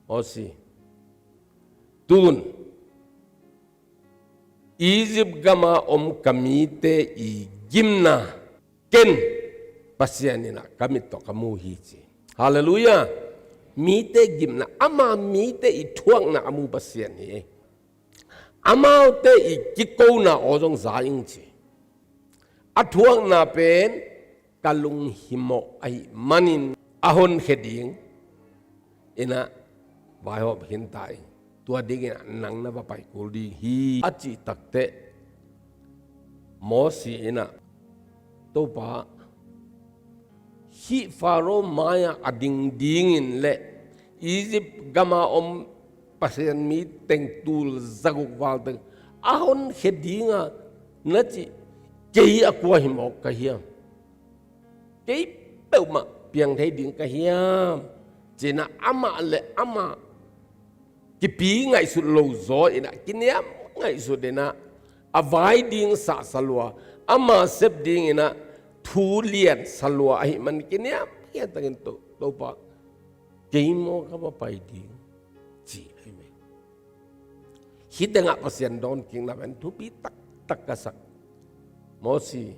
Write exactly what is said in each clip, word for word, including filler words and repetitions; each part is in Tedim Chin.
Mosi, tun Egypt gama om ka mite i gimna ken Pasian in ah ka mit tawh ka mu hi ci. Halleluiah. Mite gimna, ama mite i thuakna a mu Pasian hi. Amaute i kikona aw zong za ing ci. A thuakna pen ka lunghimawh ahih manin a honkhia ding in ah vaihawm khin ta ing. Tua dingin ah nang na va pai kul ding hi a cih takteh Mosi in ah, Topa, hih Faro mai-ah a ding dingin le Egypt gama om Pasian mi teng tul zaguk val teng a honkhia dinga na cih, kei a kua hi mawk ka hiam? Kei peuhmah piang thei ding ka hiam? Ci-in ah amah le amah kipi ngaihsut lo zaw in ah, kiniam ngaihsut in ah, a vai ding sahsa lua, ama sep ding in ah thu liansa lua ahih man kiniam hiatakin, To, Topa, kei maw ka va pai ding? Ci ahi ve. Hih tengah Pasian dawnkikna pen thupi taktak ka sak. Mosi,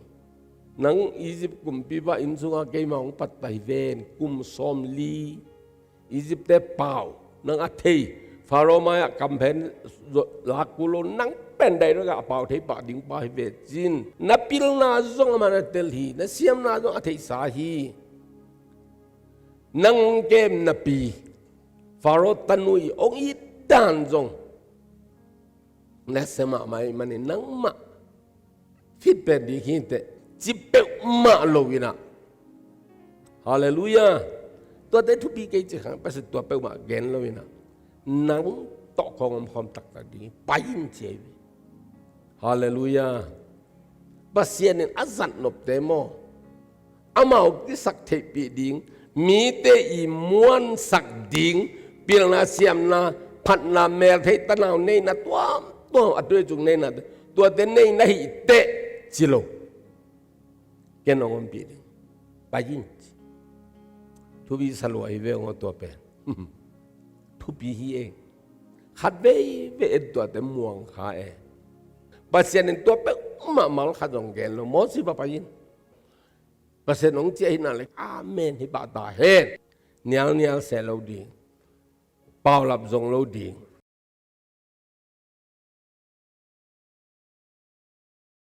nang Egypt kumpipa inn sungah keima hong patta hi ven, kum sawmli. Egypt-te pau nang a thei, Faro mai-ah kamphen lak kul lo, nang pen direct-a a pau thei pah ding pa hi ve cin. Na pilna zong amah na tel hi, na siamna zong a theihsa hi. Nang hong kem napi Faro tanu i hong it dan zong na sia mahmah ahih manin nangmah fit pen ding hi teh, ci peuhmah lo in ah. Halleluiah. Tuate thupi kei ci khang, Pasian tua peuhmah gen lo in ah, nang tawh kong om khawm taktak ding hi, pai in ci ahi ve. Halleluiah. Pasian in a zat nopte maw, amau kisaktheihpih ding, mite i muansak ding, pilna, siamna, phatna, melthei tanau neihna tuamtuam, a tuicung neihna, tuate neihna hi teh ci lo. Ken hong ompih ding. Pai in ci. Thupi sa lua hi ve aw tua pen. Thupi hi e. Khat veivei en tuate muang kha e. Pasian in tua peuhmah mal khat zong gen lo. Mosi, va pai in. Pasian hong ci ahih nak leh, amen hi pah ta hen. Nialnial seh lo ding, paulap zong lo ding,